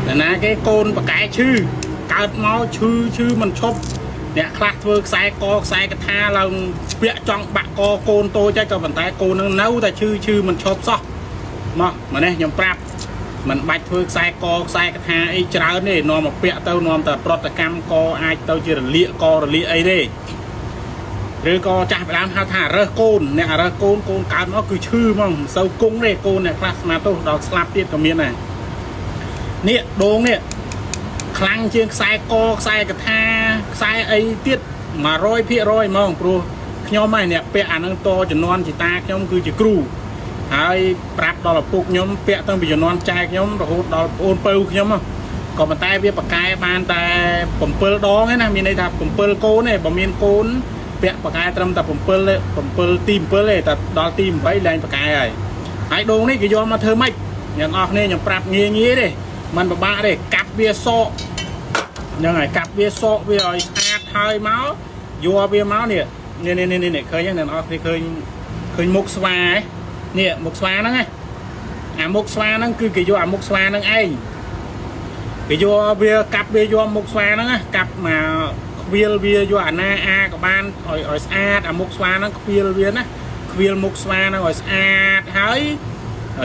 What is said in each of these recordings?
តែណាគេកូនបកែឈឺកើតមកឈឺឈឺមិនឈប់អ្នកខ្លះធ្វើខ្សែកខ្សែកថាឡើងពាក់ចង់បាក់កកូនតូចហើយក៏ប៉ុន្តែកូននឹងនៅតែឈឺឈឺមិនឈប់សោះមកម្នេះខ្ញុំប្រាប់មិនបាច់ធ្វើខ្សែកខ្សែកថាអីច្រើនទេនាំមកពាក់ទៅនាំតែប្រតិកម្មកអាចទៅជារលាកករលាកអីទេឬក៏ចាស់ផ្ដើមហៅថារើសកូនអ្នករើសកូនកូនកើតមកគឺឈឺហ្មងមិនសូវគង់ទេកូនអ្នកខ្លះស្មាទោសដល់ស្លាប់ទៀតក៏មានដែរនេះដូងនេះខ្លាំងជាងខ្សែកខ្សែកថាខ្សែអីទៀត100%ហ្មងព្រោះខ្ញុំហ្នឹងអ្នកពាក់អានឹងតជំនាន់ជីតាខ្ញុំគឺជាគ្រូហើយប្រាប់ដល់ឪពុកខ្ញុំពាក់តាំងពីជំនាន់ចែខ្ញុំរហូតដល់ប្អូនពៅខ្ញុំក៏ប៉ុន្តែវាប្រកែបានតែ7ដងឯណាមានន័យថា7កូនឯងបើមានកូនពាក់ប្រកែត្រឹមតែ7 7ទី7ទេតែដល់ទី8លែងប្រកែហើយហើយដូងនេះគេយកមកធ្វើម៉េចអ្នកនរគ្នាខ្ញុំប្រាប់ងាយងាយទេมันពិបាកទេកាប់វាសក់ហ្នឹងហើយកាប់វាសក់វាឲ្យស្អាតហើយមកយកវាមកនេះនេះនេះនេះឃើញទេអ្នកនរគ្នាឃើញឃើញមុខស្វាឯនេះមុខស្វាហ្នឹងឯងអាមុខស្វាហ្នឹងគឺគេយកអាមុខស្វាហ្នឹងឯងគេយកវាកាប់វាយកមុខស្វាហ្នឹងណាកាប់មកខ្វៀលវាយកអាណាអាក៏បានឲ្យឲ្យស្អាតអាមុខស្វាហ្នឹងខ្វៀលវាណាខ្វៀលមុខស្វាហ្នឹងឲ្យស្អាតហើយ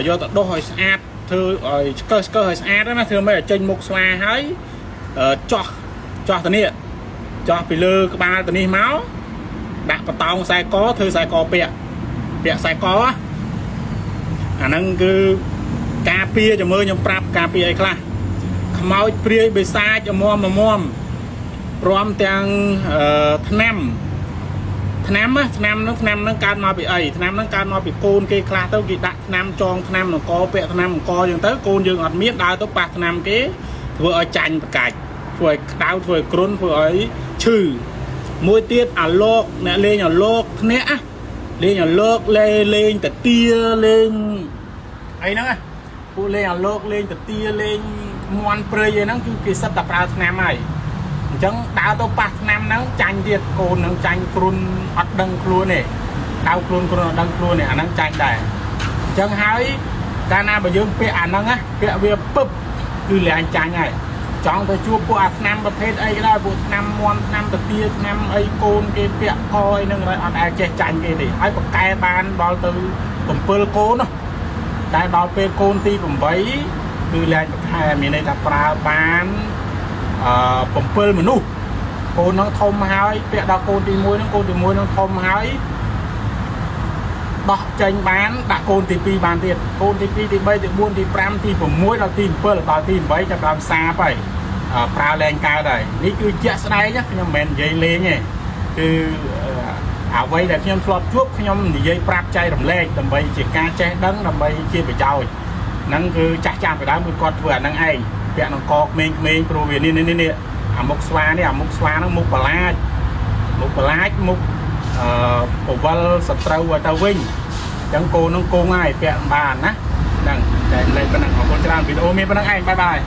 យកទៅដុសឲ្យស្អាតធ្វើឲ្យឆ្កឹះឆ្កឹះឲ្យស្អាតណាធ្វើមិនឲ្យចេញមុខស្វាហើយចោះចោះទៅនេះចោះពីលើក្បាលទៅនេះមកដាក់បតោងខ្សែកធ្វើខ្សែកពាក់ពាក់ខ្សែកអាហ្នឹងគឺការពារចាំមើលខ្ញុំប្រាប់ការពារអីខ្លះខ្មោចព្រាយបិសាចមមមមព្រមទាំងថ្នាំថ្នាំថ្នាំហ្នឹងថ្នាំហ្នឹងកើតមកពីអីថ្នាំហ្នឹងកើតមកពីកូនគេខ្លះទៅគេដាក់ថ្នាំចងថ្នាំអង្គពាក់ថ្នាំអង្គអញ្ចឹងទៅកូនយើងអត់មានដើរទៅប៉ះថ្នាំគេធ្វើឲ្យចាញ់ប្រកាច់ធ្វើឲ្យក្តៅធ្វើឲ្យគ្រុនធ្វើឲ្យឈឺមួយទៀតអាលោកអ្នកលេងអាលោកធ្នាក់លេងអាលោកលេលេងតាទាលេងអីហ្នឹងណាពួកលេងអាលោកលេងតាទាលេងមន់ព្រៃអីហ្នឹងគឺគេសិតតែប្រើថ្នាំហើយអញ្ចឹងដើរទៅប៉ះថ្នាំហ្នឹងចាញ់ទៀតកូនហ្នឹងចាញ់គ្រុនអត់ដឹងខ្លួនទេដៅខ្លួនគ្រុនអត់ដឹងខ្លួនទេអាហ្នឹងចាញ់ដែរអញ្ចឹងហើយកាលណាបើយើងពាក់អាហ្នឹងណាពាក់វាពឹបគឺលែងចាញ់ហើយចង់ទៅជួបពួកអាថ្នាំប្រភេទអីក៏ដោយពួកថ្នាំមន់ថ្នាំតាទាថ្នាំអីកូនគេពាក់កអីហ្នឹងហើយអត់ដែលចេះចាញ់គេទេហើយប្រកែបានដល់ទៅ7កូនណាតែដល់ពេលកូនទី8គឺលែងប្រខែមានន័យថាប្រើបានអឺ7មនុស្សកូនហ្នឹងធំហើយពាក់ដល់កូនទី1ហ្នឹងកូនទី1ហ្នឹងធំហើយដោះចេញបានដាក់កូនទី2បានទៀតកូនទី2ទី3ទី4ទី5ទី6ដល់ទី7ដល់ទី8ចាប់ដើមសាបហើយប្រើលែងកើតហើយនេះគឺជាក់ស្ដែងខ្ញុំមិនមែននិយាយលេងទេគឺអ្វីដែលខ្ញុំធ្លាប់ជួបខ្ញុំនិយាយប្រាប់ចែករំលែកដើម្បីជាការចេះដឹងដើម្បីជាប្រយោជន៍ហ្នឹងគឺចាស់ចាស់ពីដើមគឺគាត់ធ្វើអាហ្នឹងឯងពាក់នឹងកក្មេងៗព្រោះវានេះនេះនេះអាមុខស្វានេះអាមុខស្វាហ្នឹងមុខបន្លាចមុខបន្លាចមុខអឺពវលសត្រូវឲ្យទៅវិញអញ្ចឹងគោនឹងគងហើយពាក់បានណាហ្នឹងចែករំលែកប៉ុណ្ណឹងអរគុណច្រើនវីដេអូមានប៉ុណ្ណឹងឯង bye bye.